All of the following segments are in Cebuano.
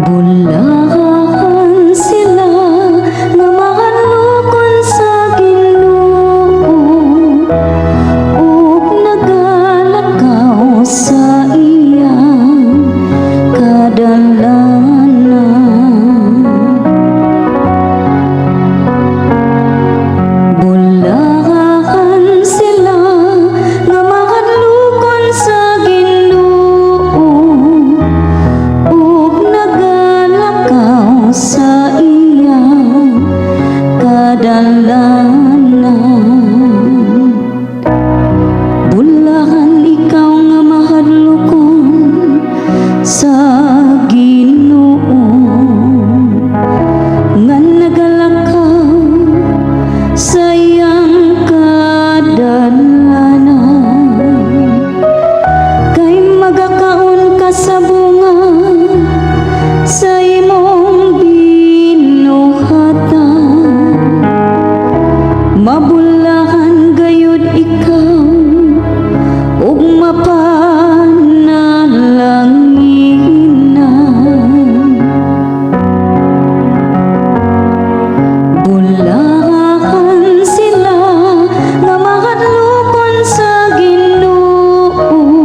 Bulahan sila nga mahadlokon sa Ginoo ug nagalakaw sa iyang kadalanan. Bulahan sila nga mahadlokon sa Ginoo ug nagalakaw sa iyang kadalanan. Bulahan ikaw nga mahadlokon sa Ginoo, nga nagalakaw sa iyang kadalanan, kay magakaon ka sa bunga sa imong binuhatan. Mabulahan gayud ikaw ug mapanalanginan. Bulahan sila nga mahadlokon sa Ginoo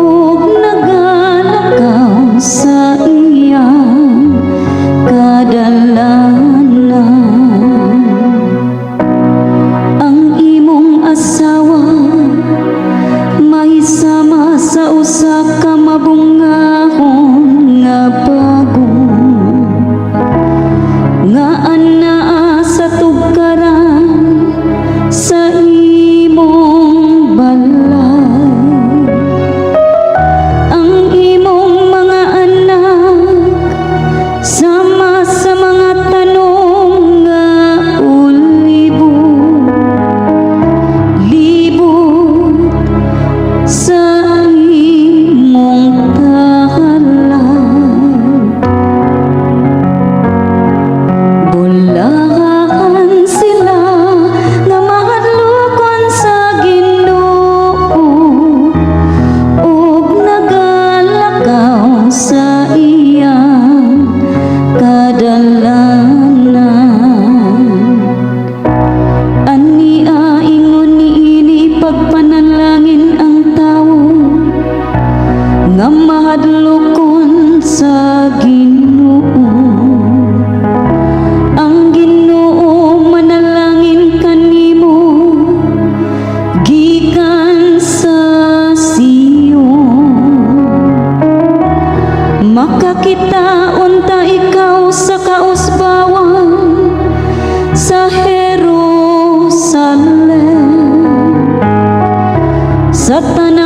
ug nagalakaw sa iyang kadalanan. Ang imong asawa mahisama sa usa ka mabungahon nga bagong nga anaa sa tugkaran sa imong balay. Ang imong mga anak sama sa mga tanom nga olibo, libot sa imong tahalan. Bulahan sila nga mahadlokon sa Ginoo ug nagalakaw sa iyang kadalanan. Ania, ingon niini, pagpanalangin ang tawo nga mahadlokon sa Ginoo. Ang Ginoo manalangin kanimo gikan sa Sion. Makakita unta ikaw sa kausbawan sa Jerusalem, sa tanan.